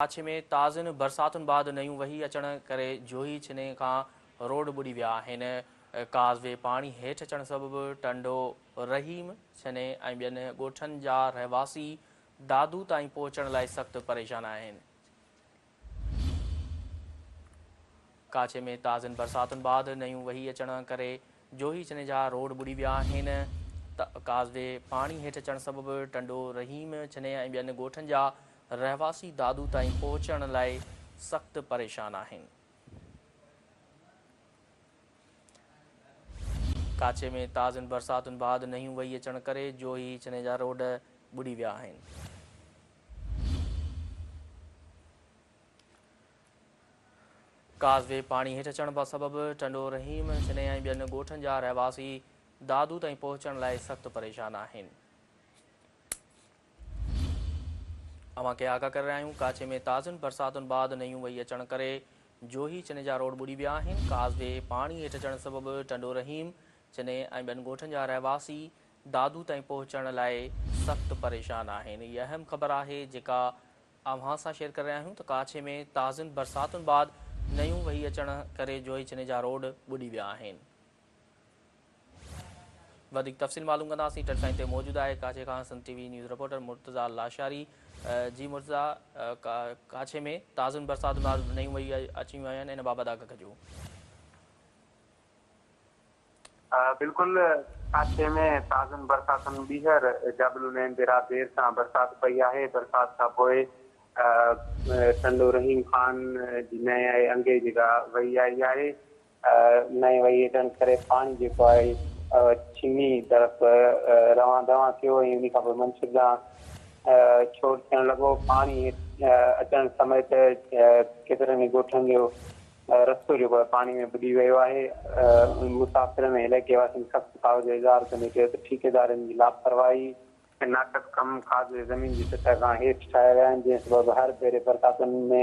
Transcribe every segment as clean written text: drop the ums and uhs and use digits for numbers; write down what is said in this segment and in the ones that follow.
ڪاڇي ۾ تازين برساتن بعد نيون وهي اچڻ ڪري جوهي ڇني کان روڊ ٻڏي ويا آهن. ڪاز وي پاڻي هيٺ اچڻ سبب ٽنڊو رحيم، ڇني ۽ ٻين ڳوٺن جا رهواسي دادو تائين پهچڻ لاء سخت پريشان آهن. ڪاڇي ۾ تازين برساتن بعد نيون وهي اچڻ ڪري جوهي چني جا روڊ ٻڏي ويا آهن. ڪاز وي پاڻي هيٺ اچڻ سبب ٽنڊو رحيم، ڇني ۽ ٻين ڳوٺن جا رهواسي دادو تائين پهچڻ لاء سخت پريشان آهن. ڪاڇي ۾ تازين برساتن بعد نيون وهي اچڻ ڪري جوهي ڇني جا روڊ ٻڏي ويا آهن. ڪاز وي پاڻي هيٺ اچڻ سبب ٽنڊو رحيم، ڇني ۽ ٻين ڳوٺن جا رهواسي دادو تائين پهچڻ لاء سخت پريشان آهن. اوهان کي آگاهه ڪري رهيا آهيون ڪاڇي ۾ تازين برساتن بعد نيون وهي اچڻ ڪري جوهي ڇني جا روڊ ٻڏي ويا آهن. ڪاز وي پاڻي هيٺ اچڻ سبب ٽنڊو رحيم، ڇني ۽ ٻين ڳوٺن جا رهواسي دادو تائين پهچڻ لاء سخت پريشان آهن. هي اهم خبر آهي جيڪا اوهان سان شيئر ڪري رهيا آهيون ته ڪاڇي ۾ تازين برساتن بعد نيون وهي اچڻ ڪري جوهي ڇني جا روڊ ٻڏي ويا آهن. وڌيڪ تفصيل معلوم ڪنداسين ٽيليفون تي موجود آهي ڪاڇي کان Sindh T V news reporter Murtaza Lashari جي مرتضيٰ ڪاڇي ۾ تازين برساتن بعد نيون وهي اچي ويون آهن ان بابت آگاهه ڪجو. بلڪل ڪاڇي ۾ تازن برساتن ٻيهر جابلو نئين تي رات دير سان برسات پئي آهي، برسات کان پوء ٽنڊو رحيم خان جي نئين آهي انگي جيڪا وهي آئي آهي، نئين وهي اچڻ ڪري پاڻي جيڪو آهي ڇني طرف روان دوان ٿيو ۽ انهي کان پوء منڇر ڏانهن ڇوڙ ٿيڻ لڳو، پاڻي اچڻ سميت ڪيترن ئي ڳوٺن جو رستو جيڪو آهي پاڻي ۾ ٻڏي ويو آهي، مسافرن ۽ علائقي واسين سخت ڪاوڙ جو اظهار ڪندي چيو ته ٺيڪيدارن جي لاپرواهي ۽ ناقص ڪم کاڌ زمين جي سطح کان هيٺ ٺاهيا ويا آهن جنهن سبب هر ڀيري برساتن ۾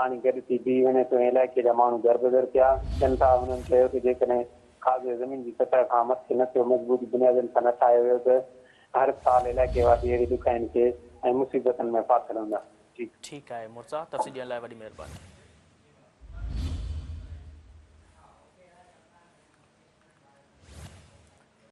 پاڻي گڏ ٿي بيهي وڃي ٿو ۽ علائقي جا ماڻهو دربدر ٿيا ٿين ٿا هنن چيو ته جيڪڏهن کاڌ زمين جي سطح کان مٿي نه ٿيو مضبوط بنيادن سان نه ٺاهيو ويو ته هر سال علائقي واسي اهڙي ڏکائين کي ۽ مصيبتن ۾ ڦاٿل هوندا. ٺيڪ آهي مرتضيٰ تفصيل ڏيڻ لاء وڏي مهرباني.